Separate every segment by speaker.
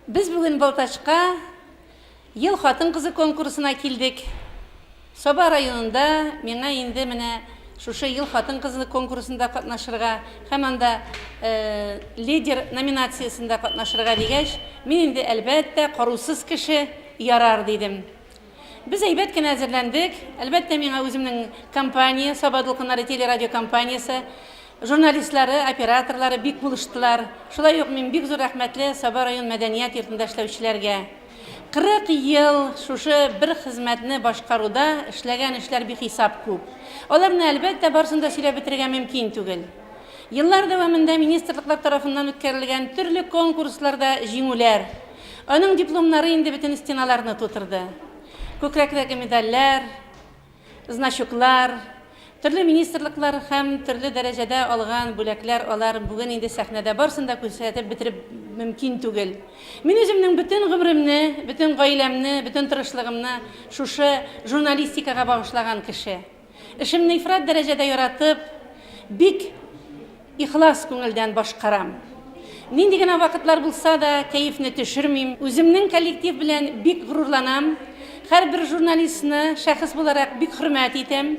Speaker 1: Без бүген Балтачка Ел хатын-кызы конкурсына килдек. Саба районында миңа инде менә шушы Ел хатын-кызы конкурсында катнашырга һәм анда Лидер номинациясендә катнашырга дигәч, мин инде, әлбәттә, карусыз кеше, ярар дидем. Без әйбәт кенә әзерләндек. Әлбәттә, миңа үземнең компания, Саба дулкыннары телерадиокомпаниясе журналистлары, операторлары бик булыштылар. Шулай ук мин бик зур рәхмәтле Саба район мәдәният йортында эшләүчеләргә. 40 ел шушы бер хезмәтне башкаруда эшләгән эшләр бихисап күп. Аларны, әлбәттә, барысын да сөйләп бетерергә мөмкин түгел. Еллар дәвамында министрлыклар тарафыннан үткәрелгән төрле конкурсларда җиңүләр. Аның дипломнары инде бөтен стеналарны тутырды. Күкрәктәге медальләр, значоклар, төрле министрлыклар һәм төрле дәрәҗәдә алган бүләкләр алар бүген инде сәхнәдә барсын да күрсәтеп бетереп мөмкин түгел. Мин үземнең бөтен гомеремне, бөтен гаиләмне, бөтен тырышлыгымны шушы журналистикага багышлаган кеше. Эшемне ифрат дәрәҗәдә яратып, бик ихлас күңелдән башкарам. Нинди генә вакытлар булса да, кәефне төшермим. Үземнең коллектив белән бик горурланам. Һәрбер журналистны шәхес буларак бик хөрмәт итәм.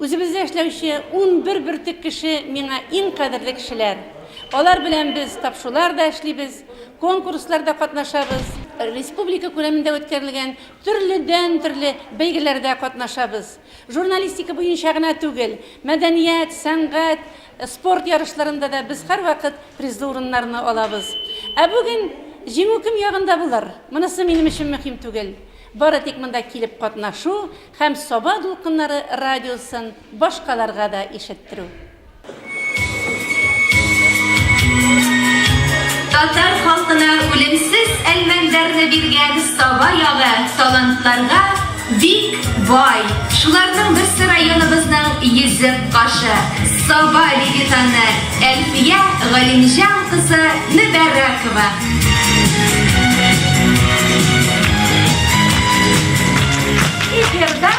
Speaker 1: Үзебездә эшләүче 11 бөртек кеше миңа иң кадерле кешеләр. Алар белән без тапшырулар да эшлибез, конкурсларда катнашабыз. Республика күләмендә үткәрелгән төрледән-төрле бәйгеләрдә катнашабыз. Журналистика буенча гына түгел, мәдәният, сәнгать, спорт ярышларында да без һәрвакыт призлы урыннарны алабыз. Ә бүген җиңү кем ягында булыр? Монысы минем өчен мөһим түгел. Бары тик монда килеп катнашу һәм Саба дулкыннары радиосын башкаларга да ишеттерү.
Speaker 2: Татар халкына үлемсез Әлмәндәрне биргән Саба ягы талантларга бик бай. Шуларның берсе районыбызның йөзек кашы, Саба левитаны Әлфия Галимҗан кызы Мөбәрәкова.
Speaker 1: Эфирда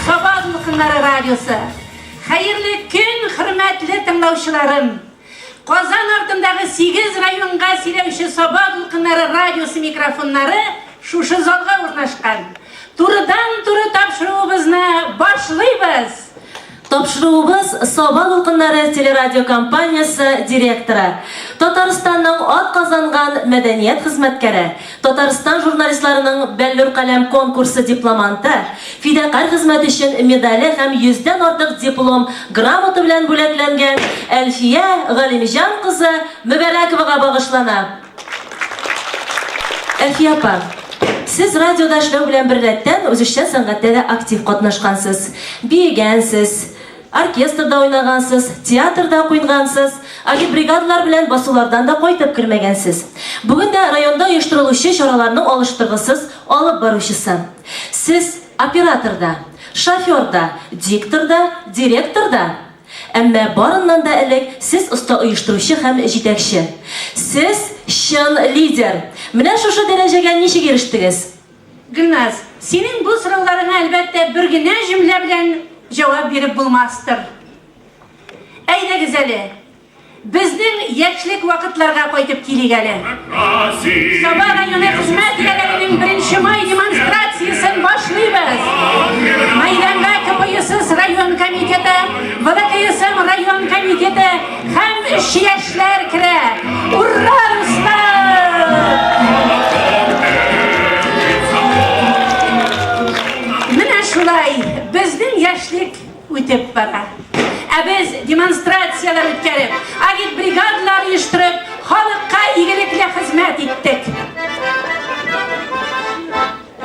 Speaker 1: Саба дулкыннары радиосы. Хәерле көн, хөрмәтле тыңлаучыларым! Казан артындагы 8 районга сөйләүче Саба дулкыннары радиосы микрофоннары шушы залга урнашкан. Турыдан-туры тапшыруыбызны башлыйбыз!
Speaker 3: Тапшыруыбыз Саба дулкыннары телерадиокомпаниясе директоры, Татарстанның атказанган мәдәният хезмәткәре, Татарстан журналистларының Бәллүр каләм конкурсы дипломанты, Фидакарь хезмәт өчен медале һәм йөздән артык диплом, грамота белән бүләкләнгән Әлфия Галимҗан кызы Мөбәрәковага багышлана. Әлфия апа, сез радиода эшләү белән беррәттән үзешчән сәнгатьтә дә актив катнашкансыз. Биегәнсез, оркестрда уйнагансыз, театрда куйгансыз, агитбригадалар белән басулардан да кайтып кермәгәнсез. Бүген дә районда оештырылучы чараларның алыштыргысыз алып баручысы. Сез оператор да, шофер да, диктор да, директор да. Әмма барыннан да элек сез оста оештыручы һәм җитәкче. Сез чын лидер! Менә шушы дәрәҗәгә ничек ирештегез?
Speaker 1: Гөлназ, синең бу сорауларыңа, әлбәттә, бер генә җөмлә белән җавап биреп булмастыр. Әйдәгез әле, Безнең яшьлек вакытларга кайтып килик әле. Саба районы хезмәт ияләренең беренче май демонстрациясен башлыйбыз. Мәйданга КПСС район комитеты, ВДКСМ район комитеты һәм эшче яшьләр керә. Ура, дуслар! Менә шулай безнең яшьлек үтеп бара. Ә без демонстрацияләр үткәреп, агитбригадалар оештырып, халыкка игелекле хезмәт иттек.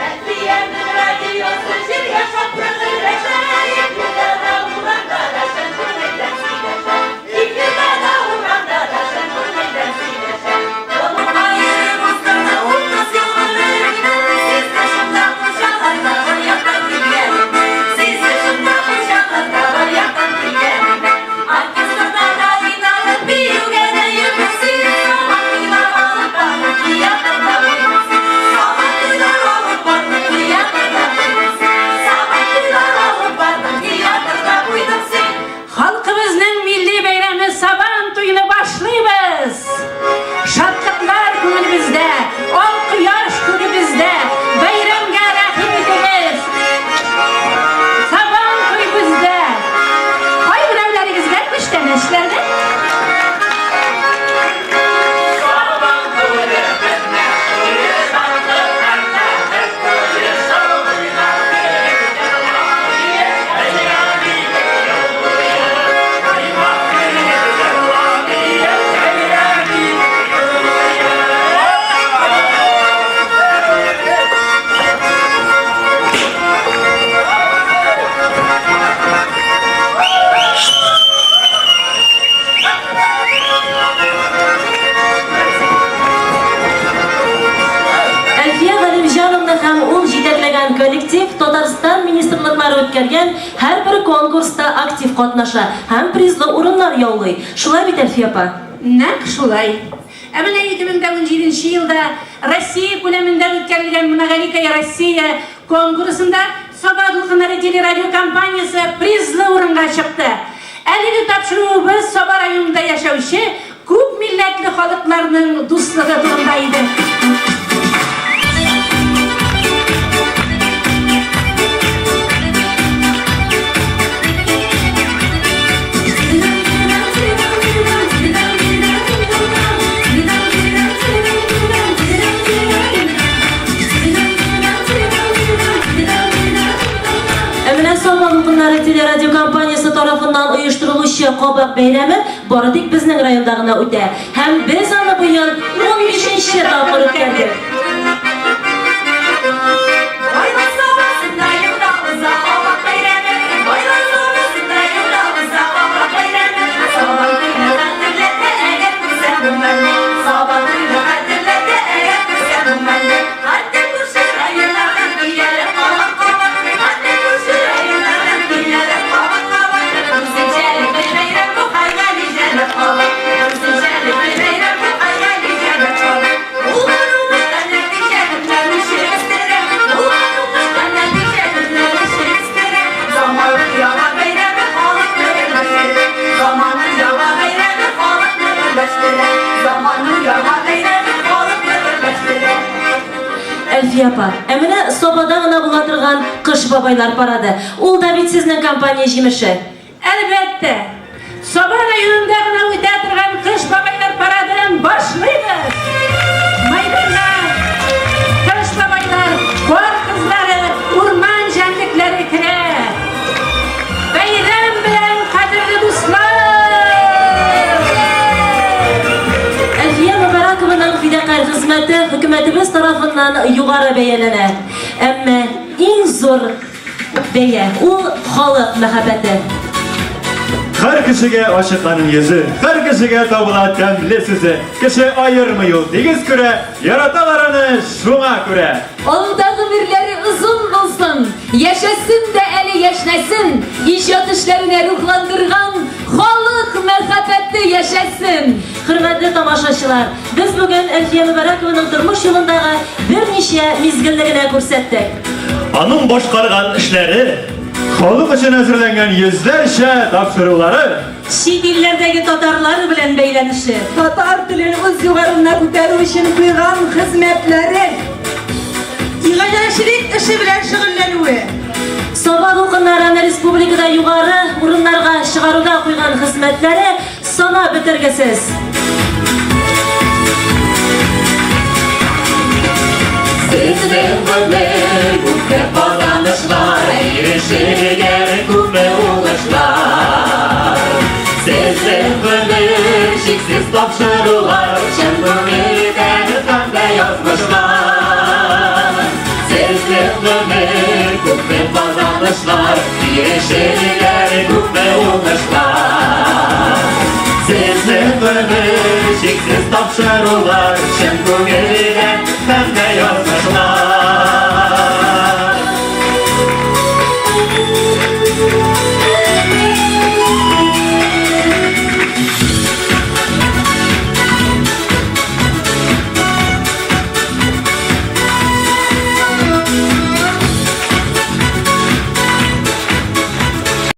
Speaker 4: Россиянең радиосы җиргә шатлык өләшә, Эфирда да, урамда да чын күңелдән сөйләшә. Эфирда да, урамда да чын күңелдән сөйләшә. Авылга йөреп уздырды 30 ел гомереңне, Сизде шунда хуҗалар да бар яктан килгәнеңне. Сизде шунда хуҗалар да бар яктан.
Speaker 3: Коллектив Татарстан министрлыклары үткәргән һәрбер конкурста актив катнаша һәм призлы урыннар яулый. Шулай бит, Әлфия апа?
Speaker 1: Нәкъ шулай. Ә менә 2017 нче елда Россия күләмендә үткәрелгән Многоликая Россия конкурсында Саба дулкыннары телерадиокомпаниясе призлы урынга чыкты. Әлеге тапшыруыбыз Саба районында яшәүче күп милләтле халыкларның дуслыгы турында иде.
Speaker 3: Ә менә Саба дулкыннары телерадиокомпаниясе тарафыннан оештырылучы Кабак бәйрәме бары тик безнең районда гына үтә. Һәм без аны быел унбишенче тапкыр үткәрдек. Әлфия апа, ә менә Сабада гына була торган Кыш бабайлар парады, ул да бит сезнең компания җимеше.
Speaker 1: Әлбәттә! Саба районында гына үтә торган Кыш бабайлар парадын башлыйбыз! Мәйданга Кыш бабайлар, кар кызлары, урман җәнлекләре керә. Бәйрәм белән, кадерле дуслар!
Speaker 3: Әлфия Мөбарәкованың фидакарь хезмәте хөкүмәтебез тарафыннан югары бәяләнә. Әмма иң зур бәя, ул халык мәхәббәте.
Speaker 5: Һәр кешегә ачык аның йөзе, һәр кешегә табыла тәмле сүзе. Кеше аермый ул, тигез күрә, яраталар аны шуңа күрә.
Speaker 2: Алда гомерләре озын булсын, яшәсен дә әле яшьнәсен, иҗат эшләренә рухландырган халык мәхәббәте яшәсен!
Speaker 3: Хөрмәтле тамашачылар, без бүген Әлфия Мөбарәкованың тормыш юлындагы берничә мизгелне генә күрсәттек.
Speaker 5: Аның башкарган эшләре. Халык өчен әзерләнгән йөзләрчә тапшырулары.
Speaker 3: Чит илләрдәге татарлар белән бәйләнеше.
Speaker 6: Татар телен үз югарына күтәрү өчен куйган хезмәтләре. Иганәчелек эше белән шөгыльләнүе.
Speaker 3: Саба дулкыннарын республикада югары урыннарга чыгаруда куйган хезмәтләре санап бетергесез.
Speaker 7: Сезнең гомер күпме казанышлар, ирешелгән күпме уңышлар. Сезнең гомер чиксез тапшырулар, чын күңелдән хәмдә язмышлар. Сезнең гомер күпме казанышлар, ирешелгән күпме уңышлар. Сезнең гомер чиксез тапшырулар, чын күңелдән хәмдә язмышлар.